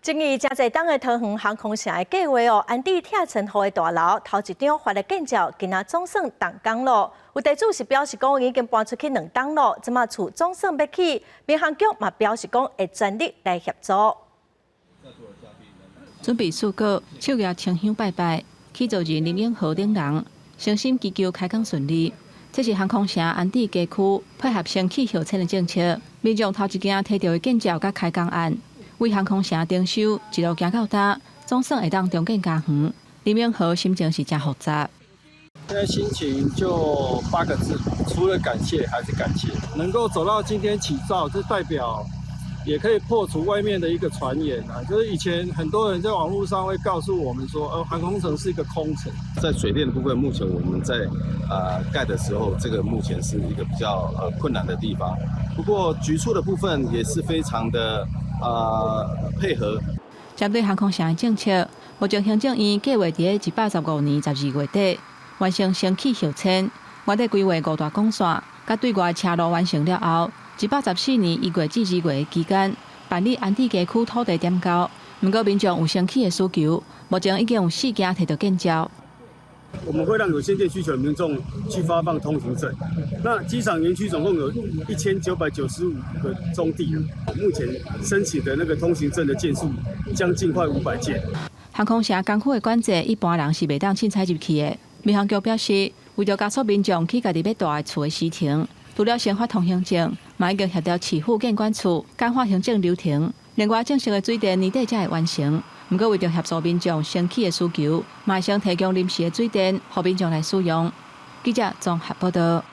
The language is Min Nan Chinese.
爭議誠濟冬的桃園航空城的計劃哦，安置拆倉戶的大樓頭一張發的建照，今仔總算動工咯。有地主是表示講已經搬出去2冬咯，這馬厝總算欲起，民航局嘛表示講會全力來協助。準備四果，手舉清香拜拜，起造人林永和等人，誠心祈求開工順利。這是航空城安置街區配合先去後遷的政策，民眾頭一件提著的建照佮開工案。為航空城徵收一路行到今，總算會當重建家園。林永和心情是誠複雜。現在心情就八個字，除了感謝還是感謝。能夠走到今天起造，這代表也可以破除外面的一個傳言啊。就是以前很多人在網絡上會告訴我們說，航空城是一個空城。在水電的部分，目前我們在蓋的時候，這個目前是一個比較困難的地方。不過局處的部分也是非常的配合。針對航空城的政策，目前行政院計劃佇115年12月底完成先去後遷，原底規劃五大幹線，佮對外車路完成了後，114年1月至2月期間辦理安置街區土地點交。毋過民眾有先去的需求，目前已經有四件提著建照。我們會讓有先建需求的民眾去發放通行證。那機場園區總共有1995個宗地，目前申請的那個通行證的件數將近快500件。航空城工區的管制，一般人是袂當凊彩入去的。民航局表示，為著加速民眾起家己欲蹛的厝的時程，除了先發通行證，嘛已經協調市府建管處簡化行政流程。另外，正式的水電年底才會完成。毋過，為著協助民眾先起的需求，嘛會先提供臨時的水電，予民眾來使用。記者綜合報道。